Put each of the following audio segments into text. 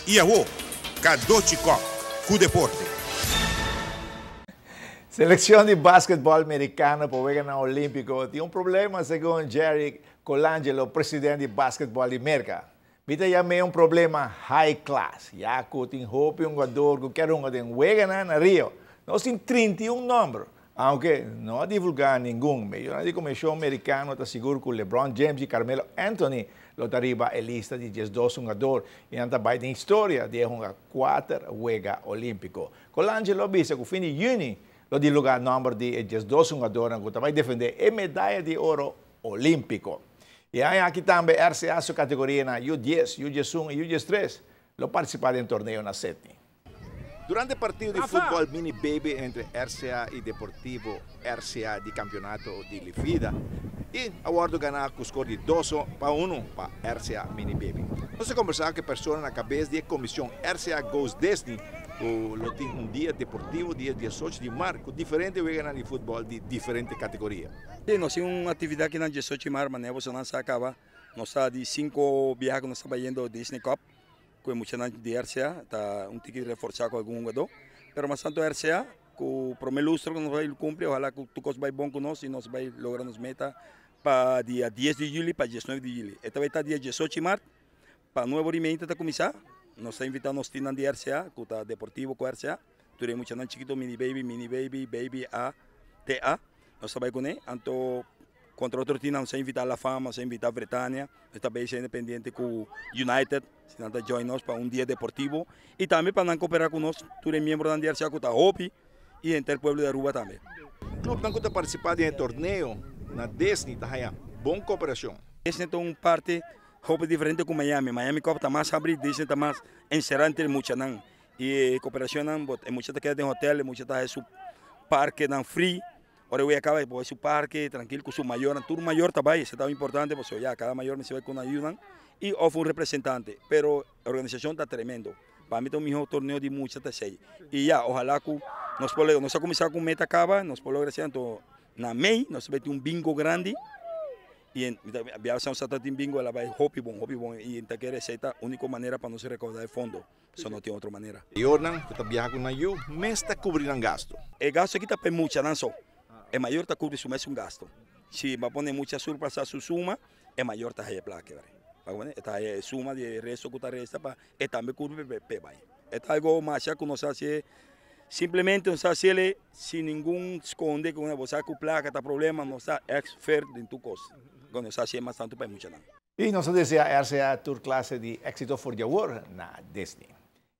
I awo, Cadochi Kock ku deporte. Seleccion di basketball Mericano pa Weganan Olimpico tin un problema, segun Jerry Colangelo, president di basketball di Merca. Mi ta yam'é un problema high class, ya cu tin hopi hungador cu kier hunga den Weganan na Rio. Nos tin 31 nomber, aunke no a divulga ningun. Mayornan di Comision Mericano ta sigur cu LeBron James y Carmelo Anthony lo ta riba e lista di 12 hungador y nan ta bay den historia di e hunga cuater Wega Olimpico. Colangelo a bisa cu fin di juni lo divulga nomber di e 12 hungadornan cu ta bay defende e medaya di oro Olimpico. E aña aki tambe RCA su categorianan U dies, U 11 y U 13 lo participa den torneo na Sydney. Durante partido di futbol mini baby entre RCA y Deportivo RCA di campeonato di Lifida y a wordo gana cu score di dos pa uno pa RCA Mini Baby. Nos a conversa cu e persona na cabes di e comision RCA Goes Disney cu lo tin un dia deportivo dia 18 di maart cu diferente weganan di futbol di diferente categoria. Sí, nos tin un actividad aki na 18 di maart, manera bosonan sa caba. Nos ta di cinco biaha cu nos ta bayendo Disney Cup cu e muchanan di RCA, ta un tiki reforsa cu algun hugador. Pero mas tanto RCA cu prome lustro cu nos bay cumpli, ohala cu tur cos bay bon cu nos y nos bay logra nos meta pa dia dies di juli pa diesnuebe di juli. E ta bay ta dia diesocho di maart pa nuebe ora y media ta cuminsa. Nos ta invita nos teamnan di RCA cu ta Deportivo cu RCA, tur e muchanan chikito mini baby, mini baby, baby A te A. Nos ta bay cune, anto contra otro teamnan nos a invita La Fama, nos a invita Bretania, nos ta bay independiente cu United, si nan ta join nos pa un dia deportivo y tambe pa nan coopera cu nos tur e miembronan di RCA cu ta hopi y henter pueblo di Aruba tambe. Clubnan cu ta participa den e torneo na Disney ta haya bon cooperacion. Disney ta un parti hopi diferente cu Miami. Miami Cup ta mas habri, Disney ta mas encera entre muchanan y e cooperacionnan, e mucha ta keda den hotel, e mucha ta haya su parkenan free. Ora e wea caba e por bai su parke trankil cu su mayornan. Tur mayor ta bai, esei ta importante pasobra ya cada mayor mester bai cu nan yunan y of un representante. Pero e organisacion ta tremendo. Pa mi ta un miho torneo di mucha ta esei. Y ya ohala cu nos por logra. Nos a cuminsa cu meta caba, nos por logra esei. Anto na mei nos ta bai tin un bingo grandi y mi ta bia nos ta tin bingo el a bai hopi bon, hopi bon y ta kere esei ta unico manera pa nos recauda e fondo. So no tin otro manera. Mayornan ku ta biaha ku nan yu mes ta kubri nan gastu. E gastu aki ta pa e muchanan so. E mayor ta kubri su mes un gastu. Si bo a pone mucha surpasá su suma, e mayor ta haya e plaka kebra. E ta haya e suma di e resto ku ta resta pa e tambe kubri p'e bai. E ta algo masha ku nos a hasié, simplemente nos a hasiel sin ningun skonde ku bo sa ku plaka ta problema, nos ta èks-fert den tur kos. Nos a hasié mas tantu pa e muchanan. I nos ta desea RCA tur klase di éksito for di awor na Disney.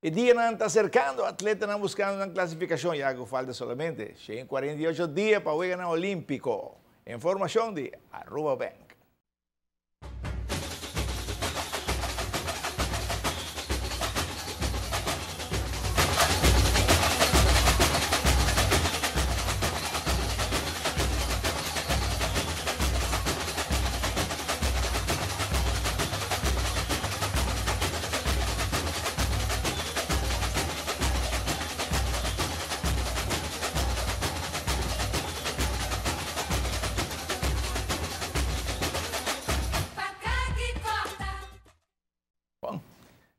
E dianan ta aserkando, atletanan buskando nan klasifikashon ya ku falta solamente 148 dia pa Weganan Olímpiko. Informashon di Aruba Bank. Bon.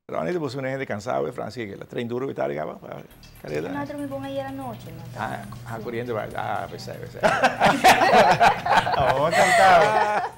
Ronnie ta busca un hende cansado, eh, Francis, que la train duro y tal, gaba, pa carrera. No drumi bon ayer anoche, no. Ah, ah, corriendo, ah, pensé, pensé. Oh, cansado.